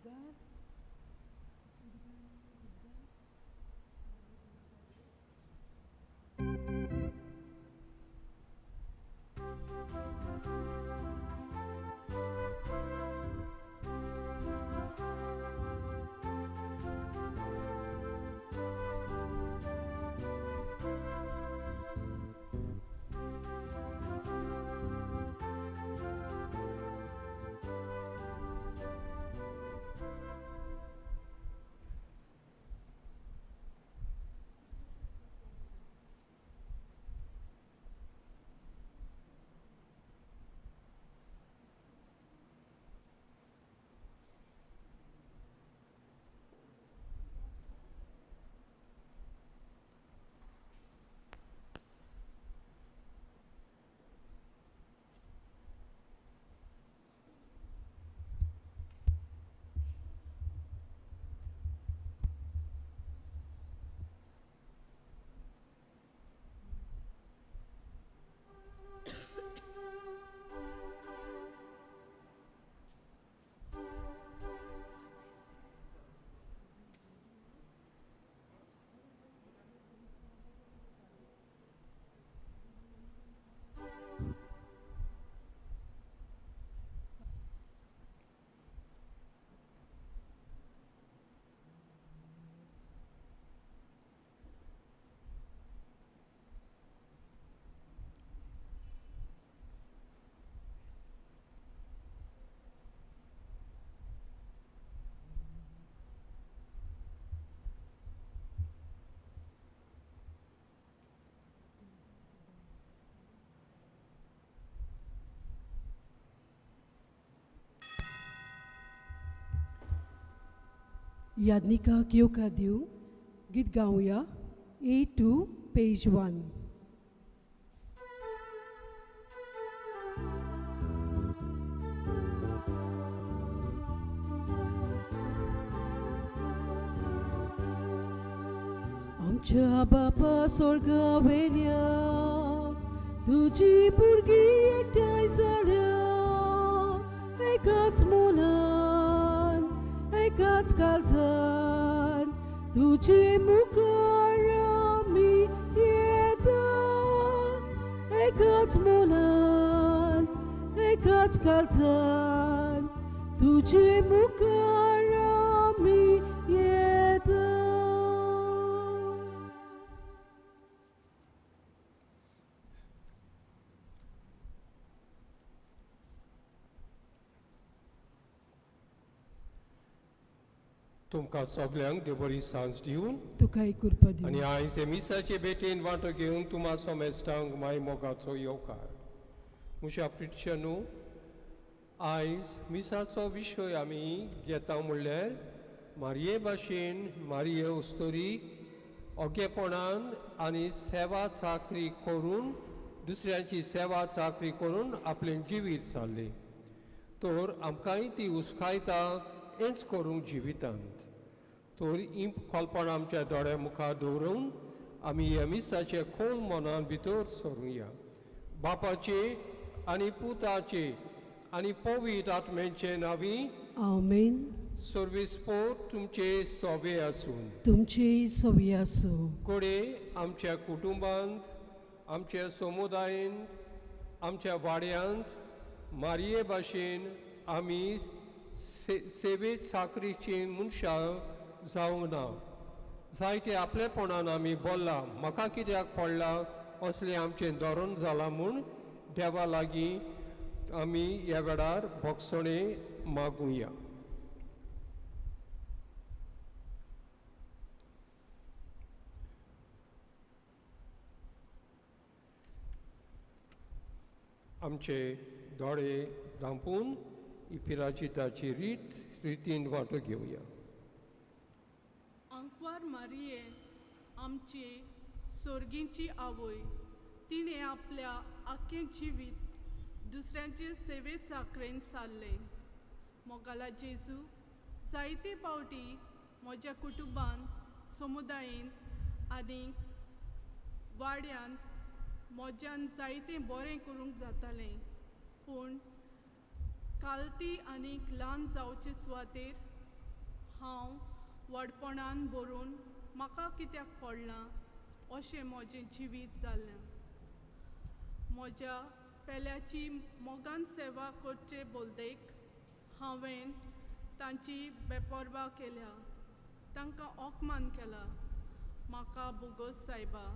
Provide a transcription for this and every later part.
उद्गार यादनिकाक येवकार दिवं गीत गावया A2 page 1. आमच्या बापा स्वर्गावेल्या तुजी भुरगीं एकठांय जाल्या एकाच मनान एकाच काळजान तुजे मुखार आमी येता एकाच मनान एकाच काळजान तुजे मुखार आमी येता. तुमकां सगल्यांक देव बरी सांज दिवन तुका एक कृपा आनी दिवं. आयज हे मिसाचे भेटेन वांटो घेवन तुमा सोमेस्तांक माय मोगाचो येवकार. म्हज्या प्रिक्षनू, आयज मिसाचो विशय आमी घेता म्हणल्यार मारये भाशेन मारये उस्तोरी ओगेपणान आनी सेवा चाकरी करून दुसऱ्यांची सेवा चाकरी करून आपलें जिवीत सारलें. तर आमकांय ती उस्कायता हेंच करूंक जिवितांत. तर ही कल्पना आमच्या दोळ्या मुखार दवरून आमी ह्या मिसाचे खोल मनान भितर सरुया. बापाचे आनी पुताचे आनी पवित्र आत्म्याचे नांवी. आमेन. सर्वीस पोट तुमचे सोवे आसून. तुमची सवी आसूं. घडये आमच्या कुटुंबांत, आमच्या समुदायेंत, आमच्या वाड्यांत मारये भाशेन आमी सेवे चाकरीची मनशां जावंक ना. जायते आपलेपणान आमी बोल्ला, म्हाका कित्याक पडलां असलें आमचें धोरण जालां म्हूण देवा लागीं आमी ह्या वेळार भोगसणें मागुया. आमचे दोळे धांपून इपिराजिताची रीत रितीन वांटो घेवया. आंकवार मारिये आमची सोर्गींची आवय, तिणें आपल्या आख्खें जिवीत दुसऱ्यांचे सेवे चाकरेन सारलें. मोगाला जेजू, जायते पावटी म्हज्या कुटुंबान, समुदायेंत आनी वाड्यांत म्हज्यान जायतें बरें करूंक जातालें, पूण कालती आनीक ल्हान जावचे सुवातेर हांव व्हडपणान भरून म्हाका कित्याक पडलां अशें म्हजें जिवीत जालें. म्हज्या पेल्याची मोगान सेवा करचे बोलदेक हांवें तांची बेपर्वा केल्या, तांकां अपमान केला. म्हाका बोगोस सायबा.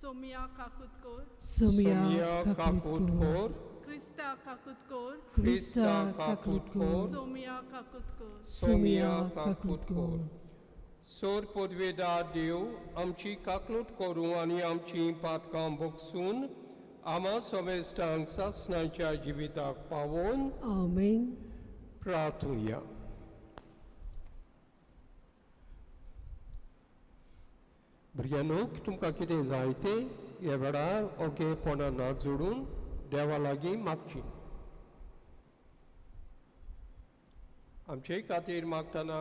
सोमिया काकुतकोर, सोमिया काकुतकोर, क्रिस्ता काकुतकोर, क्रिस्ता काकुतकोर, सोमिया काकुतकोर. सोमिया काकुतकोर. सोर पदवेदार देव आमची काकलूट करूं आनी आमची पातकां भोगसून आमा समेस्टांक सासणाच्या जिविताक पावोवन. आमेन. प्रार्थुया. भुरग्यांनो, तुमकां कितें जाय तें ह्या वेळार ओगेपणान हात जोडून देवा लागीं मागची. आमचे खातीर मागतना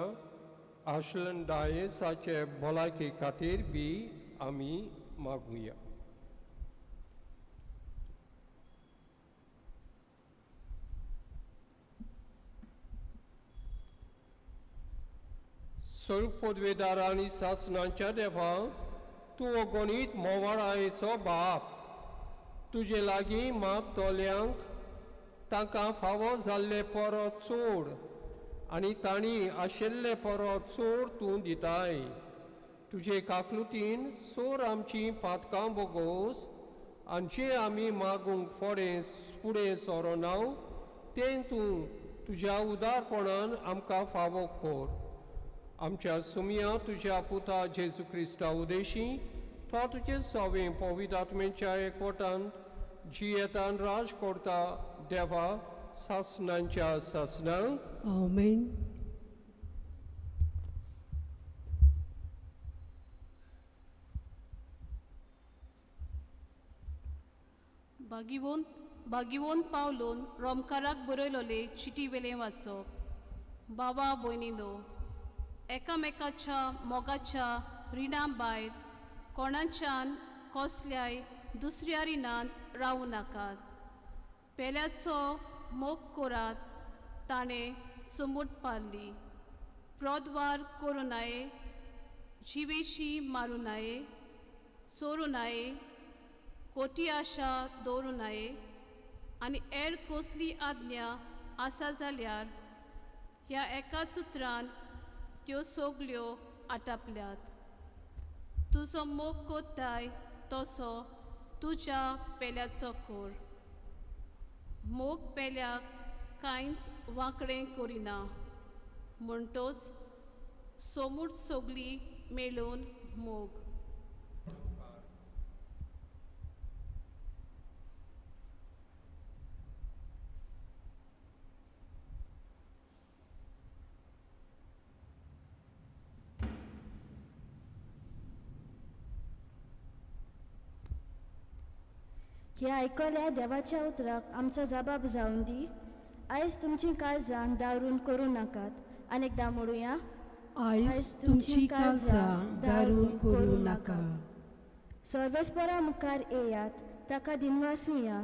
आशलन डायसाचे भलायके खातीर बी आमी मागुया. स्वरूप पदवेदार आनी सासणाच्या देवा, तूं अगणीत मोवाळायेचो बाप, तुजे लागीं मागतल्यांक तांकां फावो जाल्ले परत चड आनी तांणी आशिल्ले परत चड तूं दिताय. तुजे काकलुतीन सोर आमची पातकां बोगोस आनी जे आमी मागूंक फुडें सरोनाव तें तूं तुज्या उदारपणान आमकां फावो कर. आमच्या सुमया तुज्या पुता जेजू क्रिस्ता उदेशी तो तुजे सवे पवित्र आत्मेच्या एकवटान जियेतान राज करता देवा सासणांच्या सासणांक. आमेन. भागिवोन पावलोन रोमकाराक बरयलोले चिटी वेलें वाचप. बाबा भयणीलो, एकामेकाच्या मोगाच्या रिणा भायर कोणाच्यान कसल्याय दुसऱ्या रिणांत रावूं नाकात. पेल्याचो मोग करात, ताणें समूट पारली. प्रोद्वार करूं नये, जिवेशी मारूं नये, चोरूं नये, कोटी आशा दवरूं नये आनी हेर कसली आज्ञा आसा जाल्यार ह्या एकाच उतरान त्यो सगल्यो आटापल्यात. तुजो मोग कोत्ताय तसो तुज्या पेल्याचो कोर. मोग पेल्याक कांयच वांकडें करिना, म्हणटोच सोमूट सगली मेळून मोग. हे आयकल्या देवाच्या उतराक आमचो जबाब जावन दी. आयज तुमची काळजां दारून करूं नाकात. आनी एकदां म्हणुया, आयज तुमची काळजां दारून करूं नाका. सर्वेस्परा मुखार येयात, ताका दिनवासुया.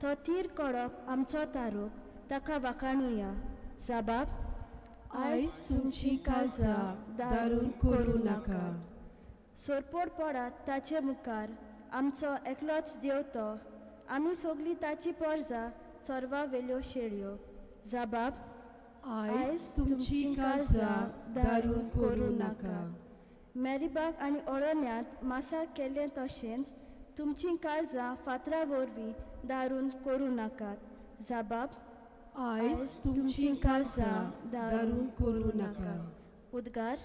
तो तीर कडप आमचो तारूक, ताका वाखाणुया. जबाब, आयज तुमची काळजां दारून करूं नाका. सोरपोड पडात ताचे मुखार, आमचो एकलोच देव तो. आमी सगलीं ताची पोरजा, चोरवा वेल्यो शेळयो. जबाब, आयज तुमची काळजां दारून करूं नाका. मेरीबाग आनी अरण्यांत मासा केल्लें तशेंच तुमचीं काळजां फातरा वरवीं दारून करूं नाकात. जबाब, आयज तुमची काळजां दारून करूं नाका. उद्गार.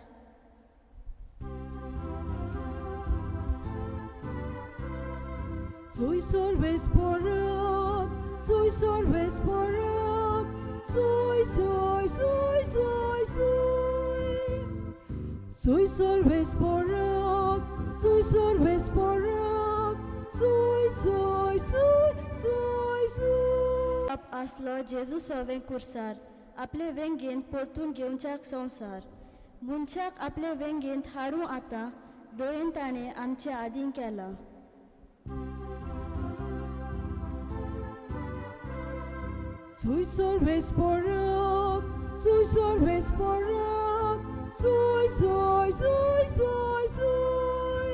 Soy sorves porok, soy sorves porok, soy soy soy soy soy. Soy sorves porok, soy sorves porok, soy soy soy soy soy. बाप आसलो जेजू सवें कुर्सार, आपले वेंगेंत परतून घेवच्याक संवसार. मनशाक आपले वेंगेंत हाडूं आतां दयेन ताणें आमचे आदीं केलां. Soy sorves porok, soy sorves porok, सुय सुय सुय सुय सुय.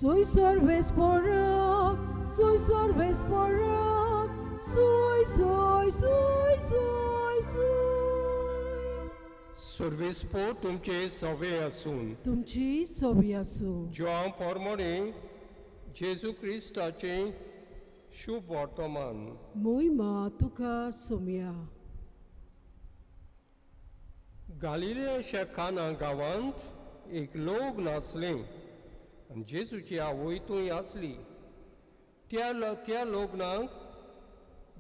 सुय सर्वेस्पोराक, सुय सर्वेस्पोराक, सुय सुय सुय सुय सुय. सर्वेस्पोर तुमचे सवे आसून. तुमची सोबी आसूं. जुआंव पोरमोणे जेजू क्रिस्ताचें शुभ वर्तमान. मोहिमा तुका सोमया. गालिलेच्या काना गांवांत एक लोक नासलें आनी जेजूची आवय थंय आसली. त्या लग्नाक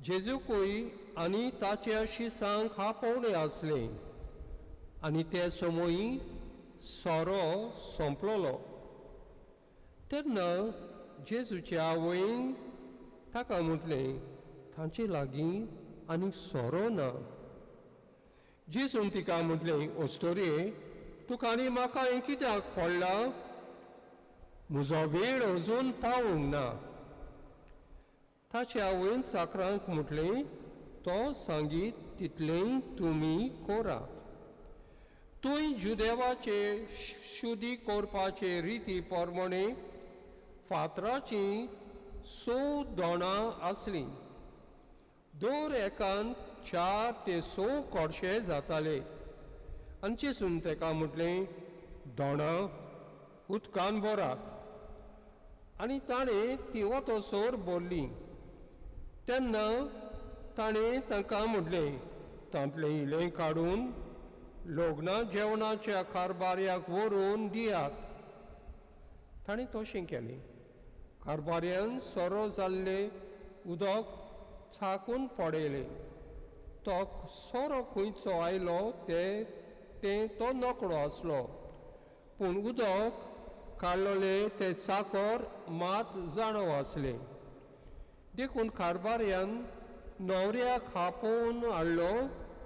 जेजूकूय आनी ताच्या शिसांक आपोवणें आसलें आनी ते समयी सोरो सोंपलोलो. तेन्ना जेजूच्या आवयन ताका म्हटलें, तांचे लागीं आनीक सोरो ना. जेजून तिका म्हटलें, ओस्तोरे, तुका आनी म्हाका हें कित्याक पडलां? म्हजो वेळ अजून पावूंक ना. ताच्या आवयन चाकरांक म्हटलें, तो सांगीत तितलेंय तुमी करात. थंय जुदेवाचे शुद्धी करपाचे रिती प्रमाणे फातराचीं स दोणां आसलीं. दर एकान 4 ते 6 कोडशे जाताले. आनी जेजून ताका म्हटलें, दोणां उदकान भरात. आनी ताणें ती वतसर भरली. तेन्ना ताणें तांकां म्हटलें, तांतलें इल्लें काडून लग्ना जेवणाच्या कारबार्याक व्हरून दियात. ताणें तशें केलें. कारबार्यान सोरो जाल्लें उदक चाकून पडयलें. तो सोरो खंयचो आयलो तें तें तो नकळो आसलो, पूण उदक काडलोलें तें चाकर मात जाणव आसलें. देखून कारबार्यान न्हवऱ्याक आपोवन हाडलो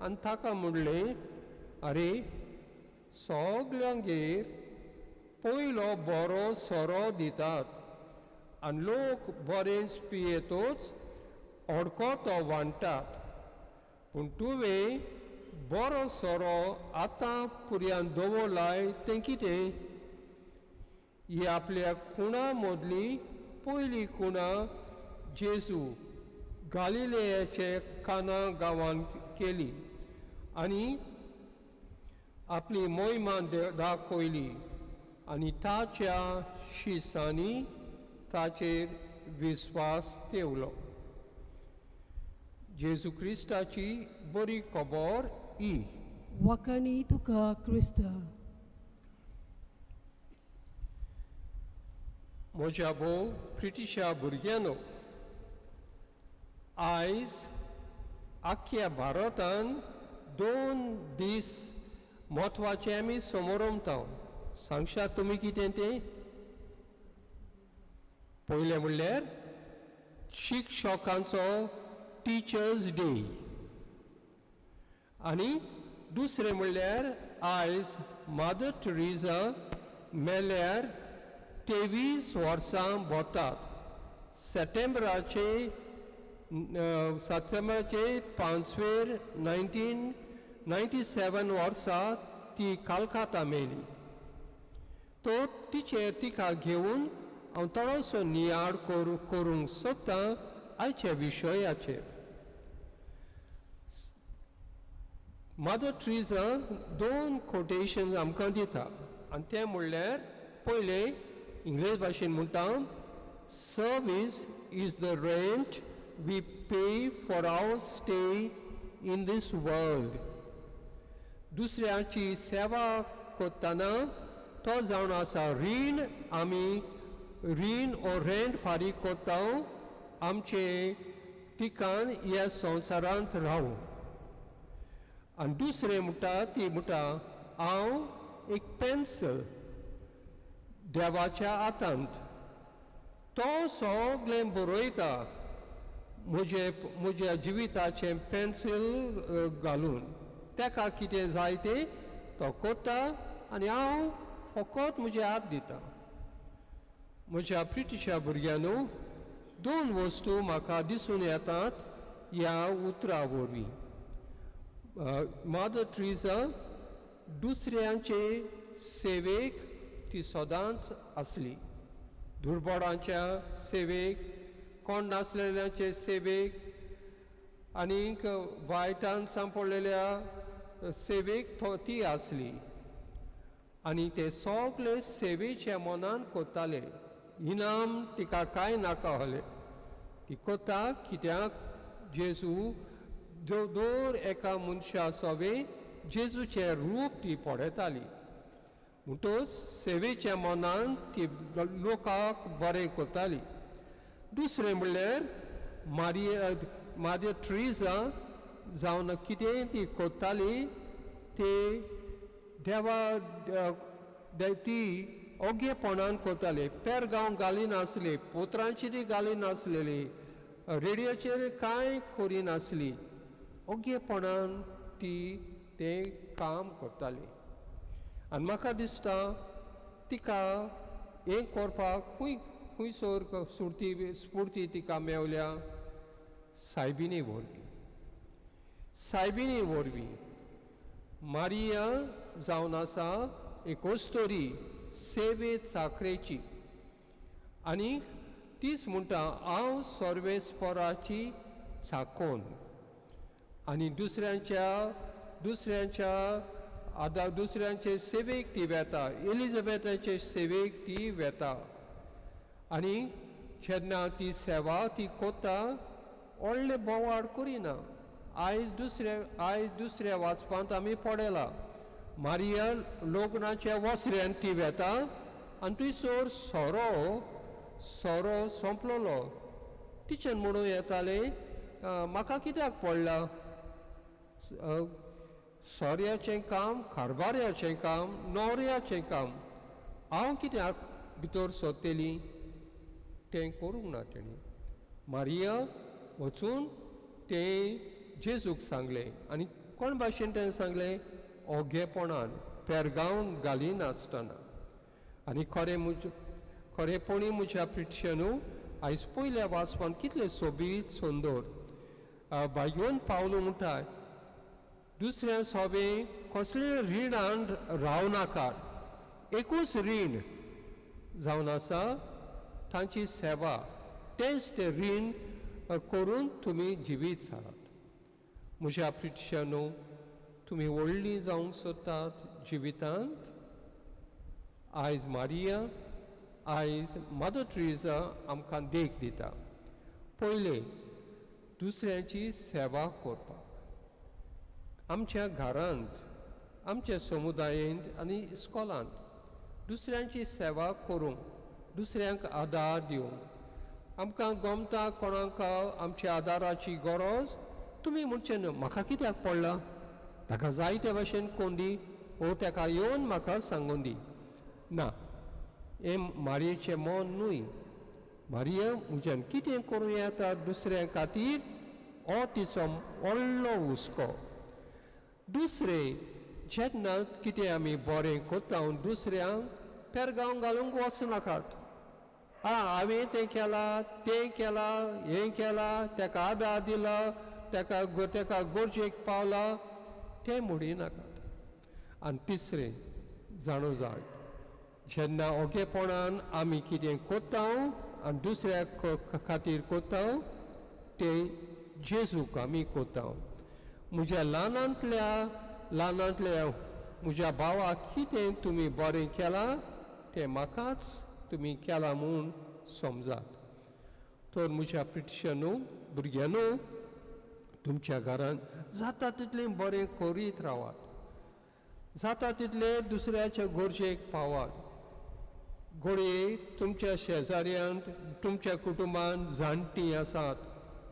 आनी ताका म्हणलें, आरे, सगल्यांगेर पयलो बरो सोरो दितात आनी लोक बरेंच पियेतोच अडको तो वांट्टात, पूण तुवें बरो सोरो आतां पुरयान दवरलाय तें कितें? ही आपल्या खुणा मदली पयली खुणा जेजू गालिलेयाचे काना गांवांत केली आनी आपली मोहिमा दाखयली आनी ताच्या शिसांनी ताचेर विस्वास तेवलो. जेजू क्रिस्ताची बरी खबर ही. वाखाणी तुका क्रिस्ता. म्हज्या भोव ब्रिटिशा भुरग्यांनो, आयज आख्ख्या भारतान 2 दीस म्हत्वाचे आमी समोरमता. सांगशात तुमी कितें तें? पयलें म्हणल्यार शिक्षकांचो टिचर्स डे आनी दुसरें म्हणल्यार आयज मदर टेरेसा मेल्यार 23 वर्सां भरतात. सप्टेंबराचे 5 1997 वर्सा ती कलकत्ता मेली. तो तिचेर तिका घेवन हांव थोडोसो नियाळ करूंक सोदतां आयच्या विशयाचेर. मदर टेरेसा 2 कोटेशन्स आमकां दिता आनी तें म्हणल्यार पयलें इंग्लीश भाशेन म्हणटा, service is the rent we pay for our stay in this world. दुसऱ्याची सेवा करतना तो जावन आसा रीण, आमी रीण ओ रेंट फारीक करता आमचे ठिकाण ह्या संवसारांत रावूं. आनी दुसरें म्हणटा ती म्हणटा, हांव एक पेन्सिल देवाच्या हातांत, तो सगळें बरयता म्हजे म्हज्या जिविताचें पेन्सील घालून. ताका कितें जाय तें तो करता आनी हांव फकत म्हजे हात दिता. म्हज्या ब्रिटिशा भुरग्यांनो, 2 वस्तू म्हाका दिसून येतात ह्या उतरां वरवीं. मदर टेरेसा दुसऱ्यांचे सेवेक ती सदांच आसली. दुर्बळांच्या सेवेक, कोण नासलेल्यांचे सेवेक आनीक वायटान सांपडलेल्या सेवेक ती आसली. आनी ते सगळे सेवेच्या मनान कोत्ताले. इनाम तिका कांय नाका आहलें. ती कोत्ता कित्याक जेजू दर एका मनशा सोवे जेजूचें रूप ती पळयताली. म्हणटच सेवेच्या मनान ती लोकांक बरें कोत्ताली. दुसरें म्हणल्यार मारिया मादर ट्रिजा जावन कितें ती कोत्ताली ते देवा ती ओगेपणान कोत्ताली. पेरगांव घालिनासली, पोत्रांची ती घालिनासलेली, रेडियोचेर कांय करिनासली. ओगेपणान ती तें काम करताली. आनी म्हाका दिसता तिका हें करपाक खूंय खुंयसर सुर्ती स्फुर्ती तिका मेवल्या सायबिणी वरवीं. सायबिणी वरवीं मारिया जावन आसा एक अस्तोरी सेवे चाकरेची. आनी तीच म्हणटा हांव सर्वेस्पराची चाकोन. आनी दुसऱ्यांच्या दुसऱ्यांच्या आदार दुसऱ्यांचे सेवेक ती वेता, एलिझाबेथाचे सेवेक ती वेता. आनी जेन्ना ती सेवा ती कोता व्हडले बोवाळ करिना. आयज दुसऱ्या वाचपांत आमी पळयला मारिया लग्नाच्या वसऱ्यान ती वेता आनी थंयसर सोरो सोरो सोंपलेलो. तिचेन म्हणूं येतालें म्हाका कित्याक पडला सोऱ्याचें काम, कारबाऱ्याचें काम, न्हवऱ्याचें काम, हांव कित्याक भितर सोदतली? तें करूंक ना तेणी. मारिया वचून तें जेजूक सांगलें. आनी कोण भाशेन तेणें सांगलें? ओगेपणान, पेरगांव घालिनासतना. आनी खरें म्हज खरेपणी म्हज्या प्रिक्षनू आयज पयल्या वाचपान कितलें सोबीत सुंदर भाग्योन पावलो म्हणटा दुसऱ्या सोबे कसले रिणान रावनाकात. एकूच रीण जावन आसा तांची सेवा. तेंच तें रीण करून तुमी जिवीत जालात. म्हज्या प्रिक्षानो, तुमी व्हडलीं जावंक सोदतात जिवितांत. आयज मारिया, आयज मदर ट्रिजा आमकां देख दिता. पयलें दुसऱ्यांची सेवा करपाक. आमच्या घरांत, आमच्या समुदायेंत आनी इस्कॉलांत दुसऱ्यांची सेवा करूंक, दुसऱ्यांक आदार दिवंक. आमकां गोमता कोणाक आमच्या आदाराची गरज, तुमी म्हणचें न्हू म्हाका कित्याक पडला, ताका जाय ते भाशेन कोण दी वो ताका येवन म्हाका सांगून दी. ना, हें मारयेचें मन न्हय. मारिया म्हज्यान कितें करूं येता दुसऱ्या खातीर हो तिचो व्हडलो हुस्को. दुसरें, जेन्ना कितें आमी बरें कोत्ता दुसऱ्यांक पेरगांव घालूंक वचनाकात. आं, हांवें तें केलां, तें केलां, हें केलां, ताका आदार दिला, ताका ताका गरजेक पावला, तें म्हणिनाकात. आनी तिसरें, जाणू जाय जेन्ना ओगेपणान आमी कितें कोत्ता आनी दुसऱ्या खातीर कोत्ता तें जेजूक आमी कोत्ता. म्हज्या ल्हानांतल्या ल्हानांतल्या म्हज्या भावाक कितें तुमी बरें केलां तें म्हाकाच तुमी केलां म्हूण समजात. तर म्हज्या प्रिटिशनू भुरग्यांनू, तुमच्या घरांत जाता तितलें बरें करीत रावात, जाता तितलें दुसऱ्याच्या गरजेक पावात. घडये तुमच्या शेजाऱ्यांत, तुमच्या कुटुंबांत जाणटीं आसात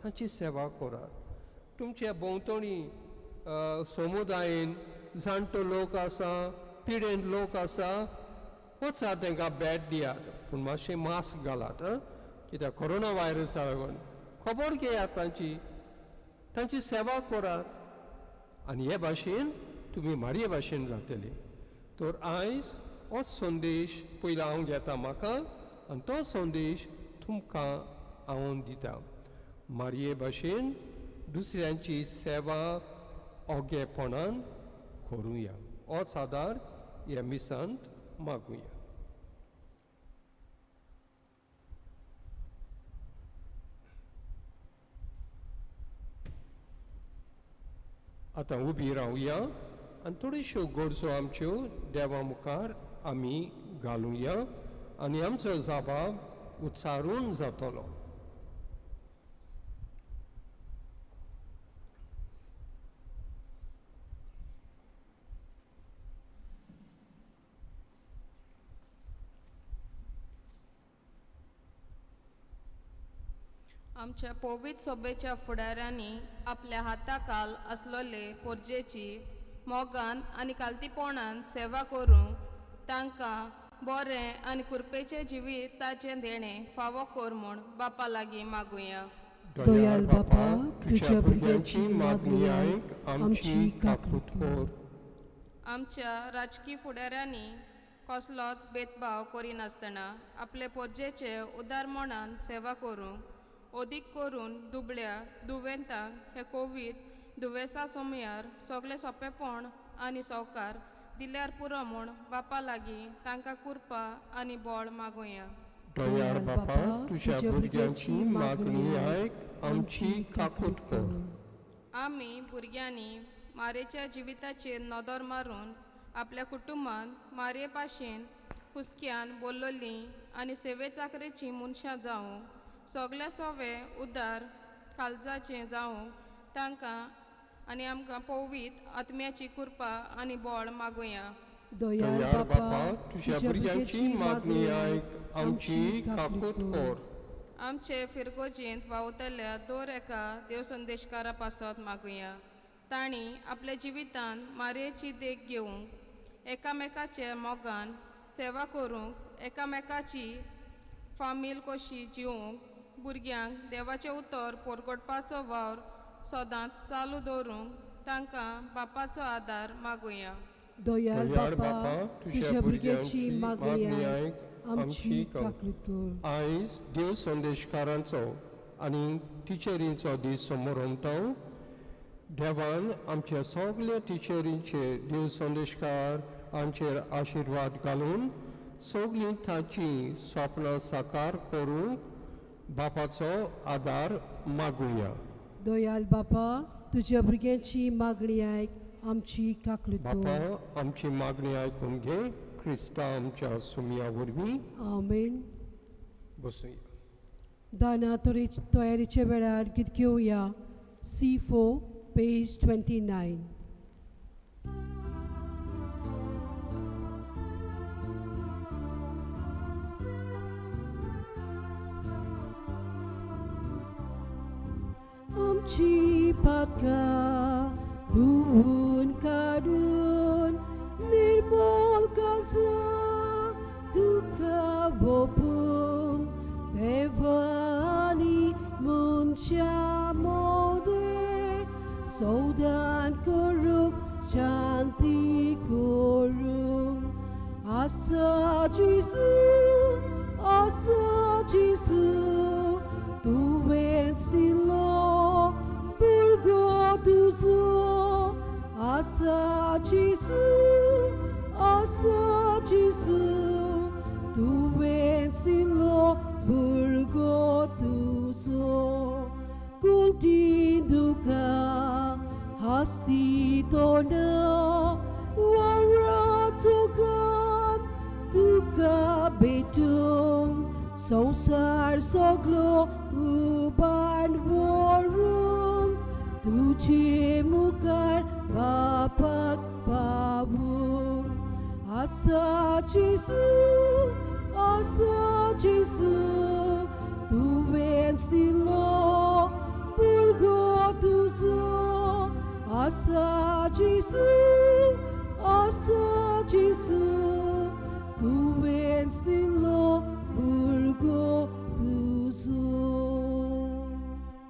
तांची सेवा करात. तुमच्या भोंवतणी समुदायेन जाणटो लोक आसा, पिडेन लोक आसा, वचात तांकां भेट दियात, पूण मातशें मास्क घालात. आं, कित्याक कोरोना व्हायरसा लागून. खबर घेयात तांची, तांची सेवा करात. आनी हे भाशेन तुमी मारये भाशेन जातली. तर आयज हो संदेश पयलो हांव घेता म्हाका आनी तो संदेश तुमकां हांव दिता. मारये भाशेन दुसऱ्यांची सेवा ओगेपणान करुया. होच आदार ह्या मिसांत मागुया. आतां उबी रावया आनी थोड्योश्यो गरजो आमच्यो देवा मुखार आमी घालुया आनी आमचो जाबाब उच्चारून जातलो. आमच्या पवित्र सोबेच्या फुडाऱ्यांनी आपल्या हाताकाल आसलोले पोरजेची मोगान आनी कालतीपणान सेवा करूंक तांकां बरें आनी कुरपेचें जिवीत ताचें देणें फावो कर म्हूण बापा लागीं मागुया. दयाळ बापा, तुज्या भुरग्यांची मागणी आयक, आमची काकूट कर. आमच्या राजकी फुडाऱ्यांनी कसलोच भेदभाव करिनासतना आपले पोरजेचे उदारमणान सेवा करूंक अदीक करून दुबळ्या दुयेंतांक हे कोवीड दुयेंसा समयार सगळें सोंपेपण आनी सवकार दिल्यार पुरो म्हूण बापा लागीं तांकां कृपा आनी बळ मागुया. दयाळ बापा, तुज्या भुरग्यांची मागणी आयक, आमची काकूट कर. आमी भुरग्यांनी मारेच्या जिविताचेर नदर मारून आपल्या कुटुंबांत मारये पाशेन हुस्क्यान बोल्लोलीं आनी सेवे चाकरेचीं मनशां जावंक सगल्या सोवे उदार काळजाचें जावंक तांकां आनी आमकां पवित्र आत्म्याची कृपा आनी बळ मागुया. दयाळ बापा, तुज्या भुरग्यांची मागणी आयक, आमची काकूट कर. आमचे फिरगोजींत वावुरतल्या दर एका देवसंदेशकारा पासत मागुया. तांणी आपल्या जिवितांत मारयेची देख घेवंक एकामेकाचे मोगान सेवा करूंक एकामेकाची फामील कशी जिवंक भुरग्यांक देवाचें उतर परगटपाचो वावर सदांच चालू दवरूंक तांकां बापाचो आदार मागुया. दयाळ बापा, तुज्या भुरग्यांची मागणी आयक, आमची काकूट कर. आयज देव संदेशकारांचो आनी टिचरींचो दीस समोर. देवान आमच्या सगल्या टिचरींचेर देव संदेशकार हांचेर आशिर्वाद घालून सगळीं ताचीं सपनां साकार करूंक बापाचो आदार मागुया. दयाळ बापा, तुज्या भुरग्यांची मागणी आयक, आमची काकूट कर. बापा, आमची मागणी आयकून घे, क्रिस्ता आमच्या सुमया वरवीं. आमेन. बसुया. दाना तयारीच्या वेळार गीत घेवया. C4 page 29. आमची पातकां धुवून काडून निर्मल काळजां तुका ओंपूंक देवाली मनशा मोदें सौदान करूंक शांती करूंक. आसा जेजू, आसा जेजू, तुवेंच दिलो भुरगो तुजो. आसा जेजू, आसा जेजू, तुवेंच दिलो भुरगो तुजो. कुलटी दुखां हस्ती तोंडा वावराचो गम तुका भेटूंक संवसार सगलो उबान व्हरूंक तुजे मुखार बापाक पावूंक. आसा जेजू, आसा जेजू, तुवेंच दिलो भुरगो तुजो. आसा जेजू, आसा जेजू, तुवेंच दिलो भुरगो तुजो.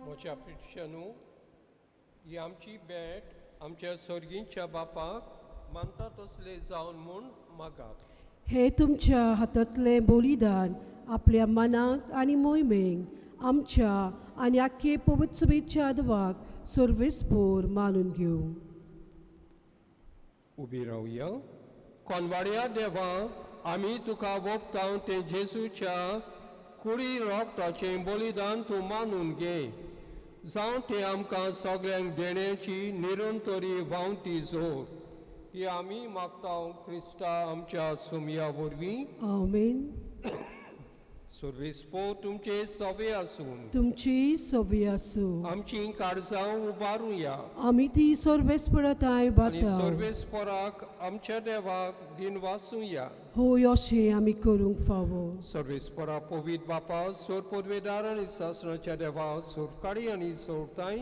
म्हज्या प्रिक्षानू, ही आमची भेट आमच्या सर्गींच्या बापाक मानता तसले जावन म्हूण मागात. हे तुमच्या हातांतलें बलिदान आपल्या मनाक आनी मोहिमेक आमच्या आनी आख्खे पवित्र सभेच्या आदवाक सर्वेस्पोर मानून घेवं. उबी रावया. कोनवाड्या देवा, आमी तुका वोपता तें जेजूच्या कुडी रोगताचें बलिदान तूं मानून घे, जावं तें आमकां सगल्यांक देण्याची निरंतरी व्हांवती जोर. ही आमी मागता क्रिस्ता आमच्या सुमया वरवीं. आमेन. सुर्वेस्पो तुमचे सवे आसून. तुमची सवी आसूं. आमची काळजां उबारुया. आमी ती सर्वेस्पराताय आनी बाताव. सर्वेस्पराक आमच्या देवाक दिनवासुया. होय, अशें आमी करूंक फावो. सर्वेस्परा पवित्र बापा, सोर पदवेदार आनी सासणाच्या देवा, सोरकाडी आनी सोरताय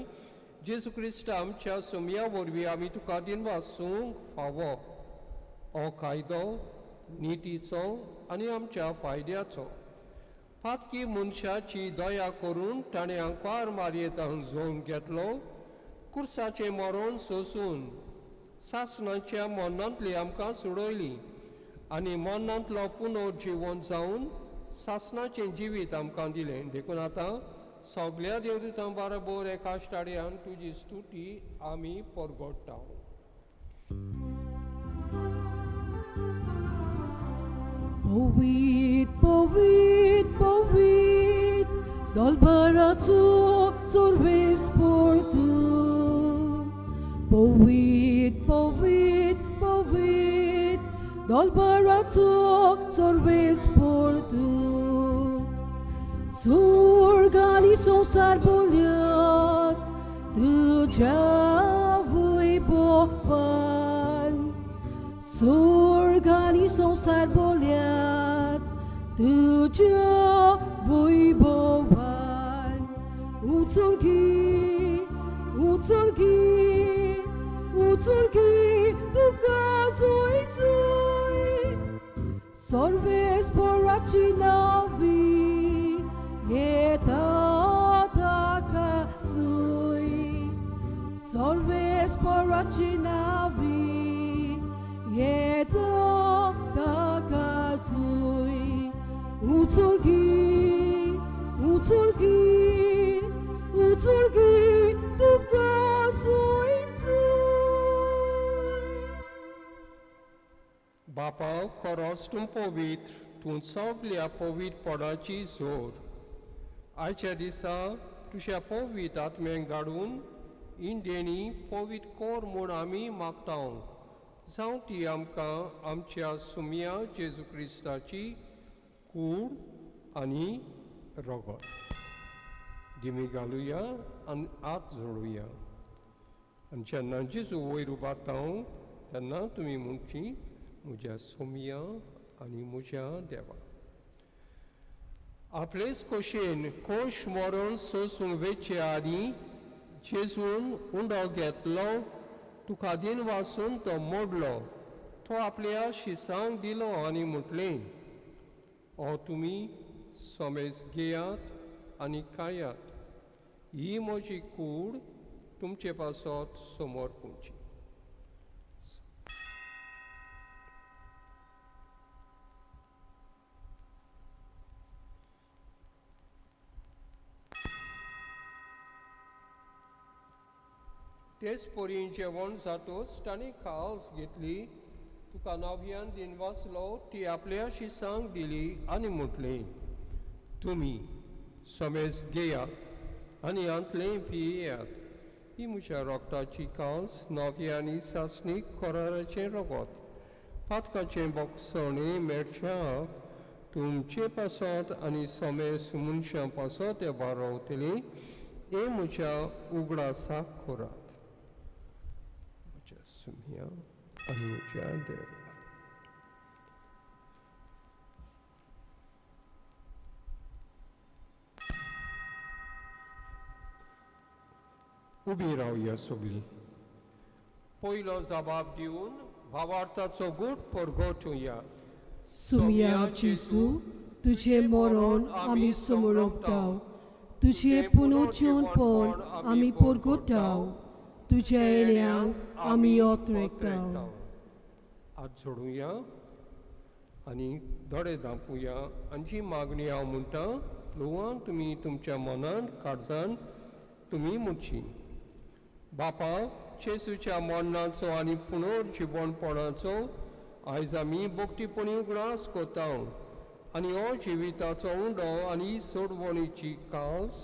जेजू क्रिस्ट आमच्या सोमया वरवीं आमी तुका दिनवासूंक फावो. हो कायदो नितीचो आनी आमच्या फायद्याचो. पातकी मनशाची दया करून ताणें आंकवार मारयेतान जोवन घेतलो. कुर्साचें मरण सोसून सासणाच्या मरणांतली आमकां सोडयली आनी मरणांतलो पुनर्जिवन जावन सासणाचें जिवीत आमकां दिलें. देखून आतां सगल्या देवदूतां बरोबर एका स्टाडयान तुजी स्तुती आमी परगट्टा. पवीत पवीत पवीत दलबराचो सर्वेस्पर तूं. पवीत पवीत पवीत दलबराचो सर्वेस्पर तूं. स्वर्ग आनी संवसार बोलयात तुज्या वैभवान. स्वर्ग आनी संवसार बोलयात तुज्या वैभवान. उचुर्गी उचुर्गी उचुर्गी तुका जोय जोय. सर्वेस्पराची नावी येता ताका जोय. सर्वेस्पराची नावी येता ताका जोय. उचुर्गी उचुर्गी उचुर्गी तुका जोय जोय. बापा, खरोच तूं पवित्र, तूं सगल्या पवित्रपणाची जोर. आयच्या दिसा तुज्या पवित्र आत्म्याक धाडून इंडियनी पवित्र कोर म्हूण आमी मागता. जावं ती आमकां आमच्या सुमया जेजू क्रिस्ताची कूड आनी रगत. दिमी घालुया आनी हात जोडुया. आनी जेन्ना जेजू वयर उबारता तेन्ना तुमी म्हणची, म्हज्या सोमया आनी म्हज्या देवा. आपलेच खोशेन खोश मरण सोसूंक वेचे आदीं जेजून उंडो घेतलो, तुका दिन वासून तो मोडलो, तो आपल्या शिसांक दिलो आनी म्हटलें, हो तुमी समेज घेयात आनी खायात, ही म्हजी कूड तुमचे पासत समर्पूची. तेच परी जेवण जातोच ताणें काल्स घेतली, तुका नव्यान दिन वाचलो, ती आपल्या शिसांक दिली आनी म्हटलें, तुमी समेज घेयात आनी हांतलें पियेयात, ही म्हज्या रोगताची काल्स नव्या आनी सासणीक कराराचें रगत. पातकाचें बोगसणें मेळच्याक तुमचे पासत आनी समेज मनशां पासत रावतली, हें म्हज्या उगडासाक करात. म्हज्या सुमया आनी म्हज्या देवा. उबी रावया सगळीं. पयलो जबाब दिवन भावार्थाचो गूट परगटुया. सुमया जेजू, तुजें मरण आमी समरोपताव, तुजें पुनर्जीवनपण आमी परगटाव, तुज्या येण्यांक आमी ओतरेकताव. हात जोडुया आनी दोळे धांपुया. आनी जी मागणी हांव म्हणटा ल्हवान तुमी तुमच्या मनान काळजान तुमी म्हणची. बापा, जेजूच्या मरणाचो आनी पुनर्जिवणपणाचो आयज आमी भक्तीपणी उगडास कोता आनी हो जिविताचो उंडो आनी सोडवणीची कास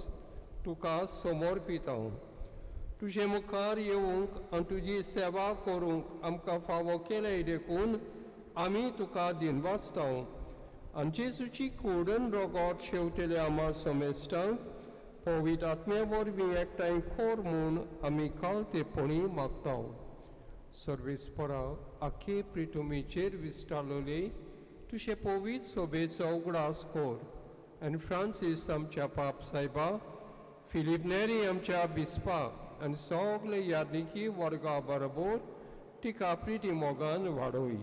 तुका समर्पिता. तुजे मुखार येवंक आनी तुजी सेवा करूंक आमकां फावो केलें देखून आमी तुका दिनवासता. आनी जेजूची कूड आनी रोगोट शेवटेल्या आमा समेस्टांक पवित्र आत्म्या वरवीं एकठांय कोर म्हूण आमी कालतेपणी मागता. सर्वेस्परा आखे प्रिटुमीचेर विस्तारलोले तुजे पवित्र सोबेचो उगडास कोर आनी फ्रांसीस आमच्या पाप सायबा, फिलीप नेरी आमच्या बिस्पा आनी सगळे यादनिकी वर्गा बरोबर तिका प्रिती मोगान वाडोय.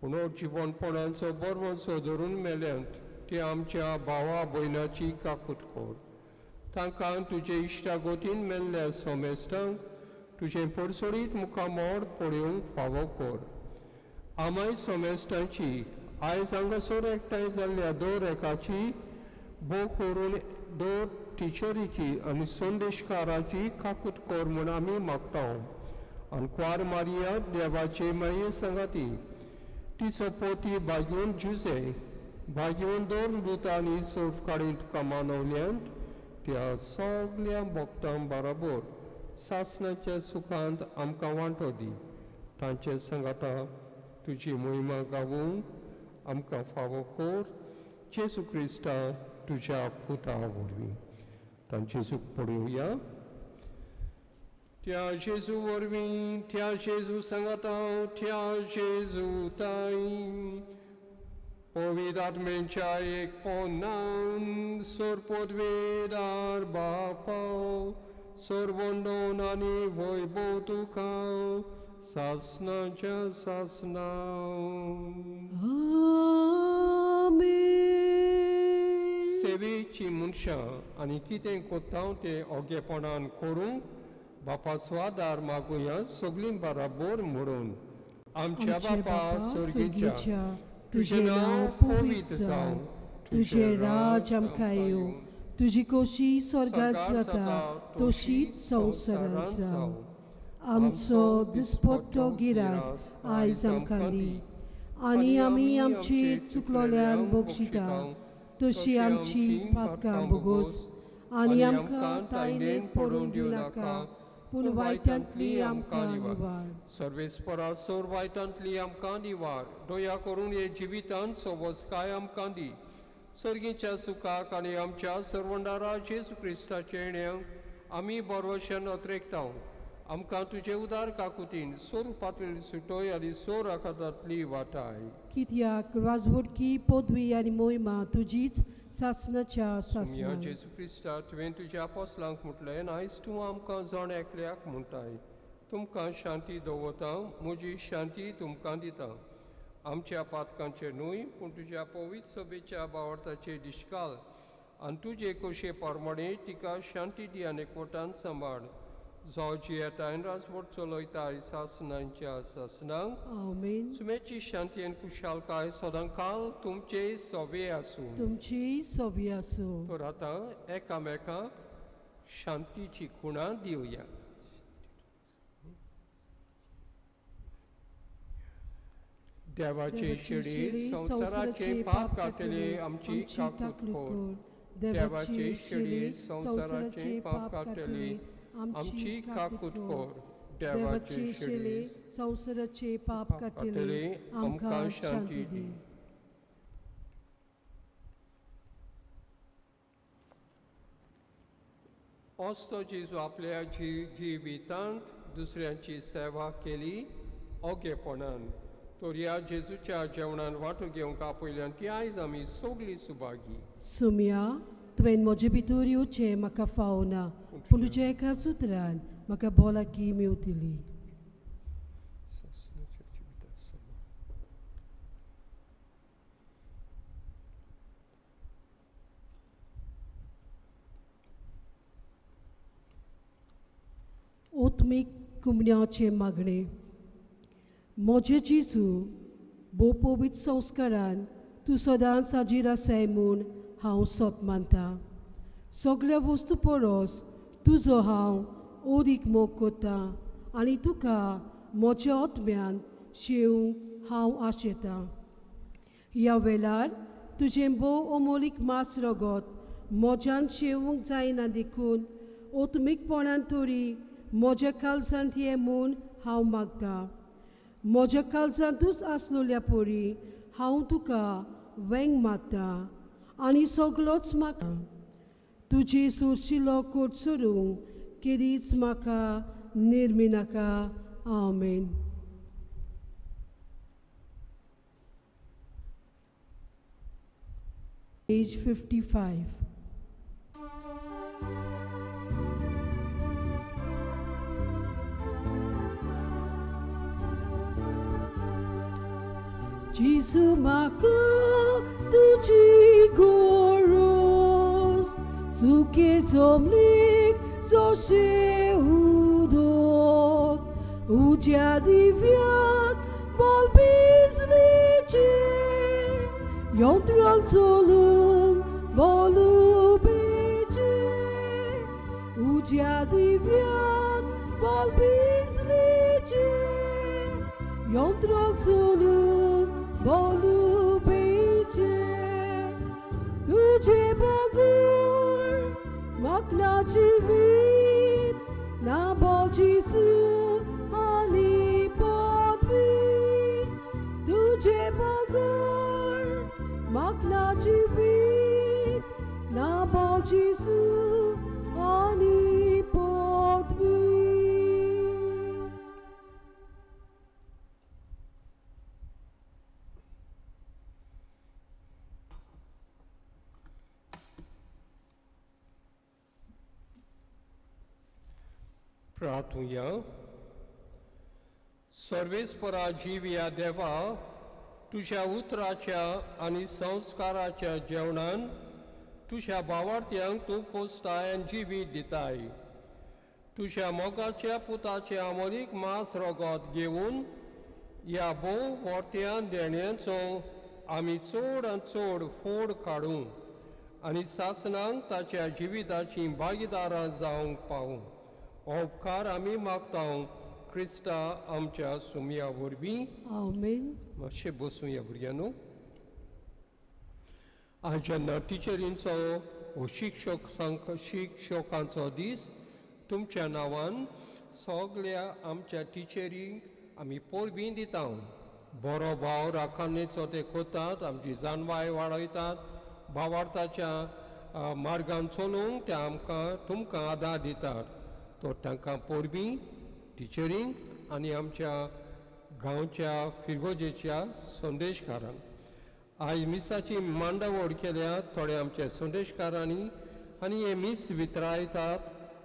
पुनर्जिवणपणाचो बरवंसो धरून मेल्यांत ते आमच्या भावा भयणाची काकूत कोर. तांकां तुजे इश्टागोतीन मेल्ल्या सोमेस्टांक तुजें पडसोडीत मुखामोड पळोवंक फावो कोर. आमाय सोमेस्टांची आयज हांगासर एकठांय जाल्ल्या दर एकाची भोव करून दर टिचरीची आनी संदेशकाराची काकूत कोर म्हूण आमी मागता. आनी कुवार मारिया देवाचे माये सांगाती तिचो पोती भाग्योन जुजे भाग्योन दोन दुतांनी सोफ काडीत तुका मानवल्यांत त्या सगल्या भक्तां बरोबर सासणाच्या सुखांत आमकां वांटो दी. तांचे सांगाता तुजी मोहिमा गावूंक आमकां फावो कोर जेजू क्रिस्ता तुज्या पुता वरवीं. तांचे सुख पळोवया. त्या जेजू वरवीं, त्या जेजू सांगाता, त्या जेजू ताई पवित्र आत्म्यांच्या एक पोनान सोरपोदवेदार बापा सर्वंडोन आनी वैभव तुका सासणाच्या सासणा. आमेन. सेवेची मनशां आनी कितें कोत्ता तें ओगेपणान करूंक बापाचो आदार मागुया सगळीं बराबर म्हणून. आमच्या बापा सर्गीच्या, तुजें नांव पवित्र जावं, तुजें राज आमकां येवं, तुजी कोशी स्वर्गात जाता तशीच संवसारांत जावं. आमचो दिसपट्टो गिरास आयज आमकां दी आनी आमी आमची चुकलोल्यांक बक्षिता तशी आमची पातकां भोगोस आनी आमकां तायनेन पडून दिवं नाका पूण वायटांतली आमकां निवार. सर्वेस्परा सोर वायटांतली आमकां निवार. दया करून हे जिवितांत सोबसकाय आमकां दी. सर्गीच्या सुखाक आनी आमच्या सर्वंडारा जेजू क्रिस्ताचे येण्याक आमी बरोवशन अत्रेकता. आमकां तुजे उदार काकुतीन सोरुपांतली सुटोय आनी सोर आखातांतली वाटाय. कित्याक राजवटकी पदवी आनी मोहिमा तुजीच सासणाच्या ह्या सासणा. जेजू क्रिस्ता तुवें तुज्या आपोसलांक म्हटलें आयज तूं आमकां जण एकल्याक म्हणटाय, तुमकां शांती दवरता, म्हजी शांती तुमकां दिता. आमच्या पातकांचेर न्हय पूण तुज्या पवित्र सभेच्या बावडताचे दिश्काल आनी तुजे कोशे प्रमाणे तिका शांती दी आनी एकवटान सांबाळ. जावं जियेतायन राजवट चलयताय सासणांच्या सासणांक. आमेन. सुमेची शांती आनी खुशालकाय सदांकाल तुमचे सोवे आसूं. तुमची सोबी आसूं. तर आतां एकामेकांक शांतीची खुणा दिवया. देवाचे शेडी संवसाराचे पाप काडटले आमची काकूत कोर. देवाचे शेडी संवसाराचे पाप काडटले आमची काकूत कोर. देवाचे शेडी संवसाराचे पाप काडटले आमकां शांती दी. असो जेजू आपल्या जिवितांत दुसऱ्यांची सेवा केली ओगेपणान. तर ह्या जेजूच्या जेवणान वांटो घेवंक आपयल्यान ती आयज आमी सगळीं सुभागी. सुम्या, तुवें म्हजे भितर येवचें म्हाका फावना, पूण तुज्या एका सुत्रान म्हाका भलायकी मेवतली. ओत्मीक कुमण्याचें मागणें. म्हजें जेजू, भोव संस्कारान तूं सदांच हाजीर आसाय म्हूण हांव सोत मानता. सगल्या वस्तू परस तुजो हांव ओदीक मोग कोत्ता आनी तुका म्हज्या आत्म्यान शेवंक हांव आशेतां. ह्या वेळार तुजें भोव अमोलीक मास रगत म्हज्यान शेवंक जायना देखून ओतमीकपणान तरी म्हज्या काळजांत ये म्हूण हांव मागतां. म्हज्या काळजांतूच आसलोल्या परी हांव तुका वेंग मारता आनी सगलोच म्हाका तुजी सुरशिलो कोट सोडूंक केदीच म्हाका निर्मिनाका. आमेन. Page 55. Jesu म्हाका तुजी गरज, चुके जमलीक जशें उदक, उज्या दिव्याक बोल बिजलीचें, यंत्राल चलूंक बोल बेचें, उज्या दिव्याक बोल बिजलीचें, यंत्राल चलूंक बोल बेचें. तुजे बगर म्हाका ना जिवीत, ना बोल जेजू आनी पदवी. तुजे बगर म्हाका ना जिवीत, ना बोल जेजू आनी पदवी. प्रार्थुया. सर्वेस्परा जिव्या देवा, तुज्या उतराच्या आनी संस्काराच्या जेवणान तुज्या भावार्थ्यांक तूं पोसताय आनी जिवीत दिताय. तुज्या मोगाच्या पुताचें अमोलीक मांस रगत घेवन ह्या भोव व्हरत्या देण्याचो आमी चड आनी चड फोड काडूं आनी सासणांक ताच्या जिविताचीं भागीदारां जावंक पावूं. हो उपकार आमी मागता क्रिस्ता आमच्या सुमया वरवीं. आमेन. मातशें बसुया भुरग्यांनो. आज जेन्ना टिचरींचो हो शिक्षक शिक्षकांचो दीस, तुमच्या नांवान सगल्या आमच्या टिचरींक आमी परबीं दिता. बरो भाव राखणेचो ते करतात, आमची जाणवाय वाडयतात, भावार्थाच्या मार्गान चलूंक ते आमकां तुमकां आदार दितात. तर तांकां परबीं, टिचरींक आनी आमच्या गांवच्या फिरगोजेच्या संदेशकारांक. आयज मिसाची मांडावळ केल्या थोडे आमच्या संदेशकारांनी आनी हे मीस वितरायतात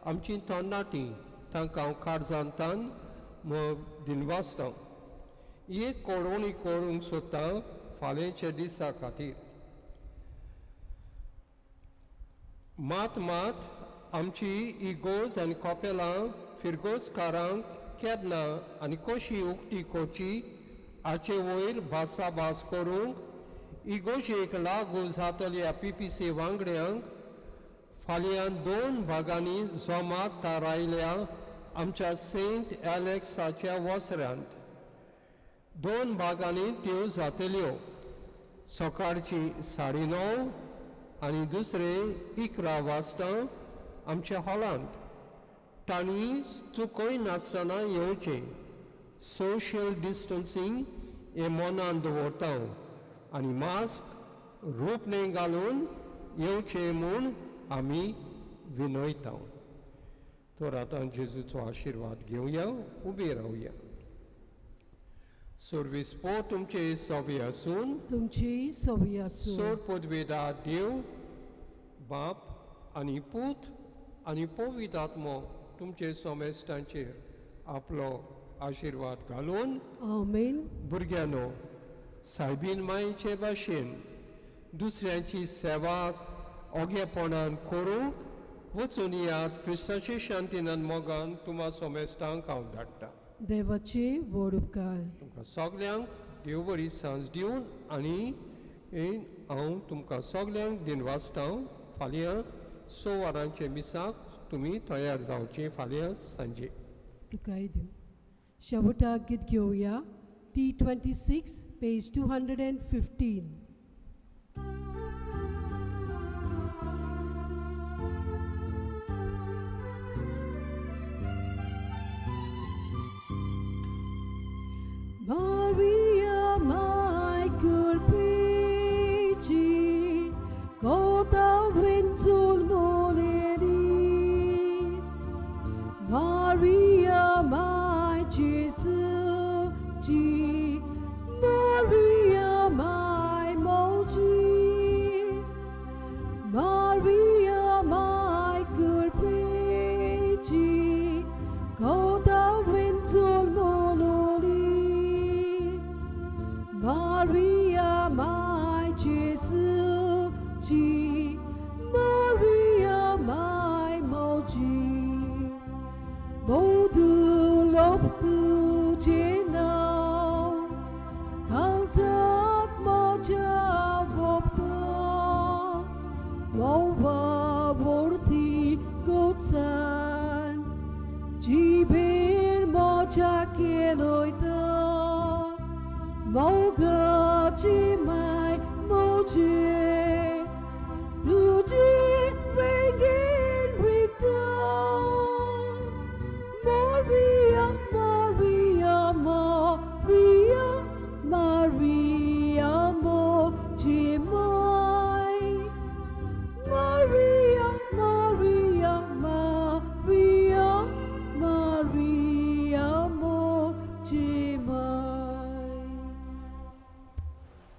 आमची तरणाटीं, तांकां हांव काळजांतान दिनवासता. एक कळोवणी करूंक सोदता फाल्यांच्या दिसा खातीर. मात मात आमची इगोर्ज आनी कपेलां फिरगोजकारांक केन्ना आनी कशी उक्ती करची हाचे वयर भासाभास करूंक इगोर्जेक लागू जातल्या पी पी सी वांगड्यांक फाल्यां 2 भागांनी जमात थारायल्या आमच्या सेंट एलेक्साच्या वसऱ्यांत. 2 भागांनी त्यो जातल्यो, सकाळची 9:30 आनी दुसरे 11 वाजता आमच्या हॉलांत. तांणी चुकय नासतना येवचें. सोशल डिस्टन्सींग हें मनान दवरता आनी मास्क रोपणें घालून येवचें म्हूण आमी विनयता. तर आतां जेजूचो आशिर्वाद घेवया, उबे रावया. सर्वीस पो तुमचे सवी आसून, तुमची सवी आसूं. सोड पदवेदार देव बाप आनी पूत आनी पवित्र आत्मो तुमचे सोमेस्टांचेर आपलो आशिर्वाद घालून. आमेन. भुरग्यांनो, सायबीन मायचे भाशेन दुसऱ्यांची सेवा ओगेपणान करूंक वचून यात. क्रिस्ताचे शांतीन आनी मोगान तुमा सोमेस्टांक हांव धाडटा. देवाचे व्हड उपकार. तुमकां सगल्यांक देव बरी सांज दिवन आनी हांव तुमकां सगल्यांक दिनवासता. फाल्यां 6 वरांचे मिसाक तुमी तयार जावचें. फाल्यां सांजे तुकाय देव. शेवटाक गीत घेवया T 26 page 215. Maria, my good Piji, go thou into Moleni. Maria, my Jesus, Maria, my Moji. Maria, my good Piji, go thou into Moloni. Maria, my Jesus, Maria, my Moji. 모두 높두지나 강자 모자 없다 와와 보르티 꽃산 집을 모자 깨로이다 모가지 마이 모지.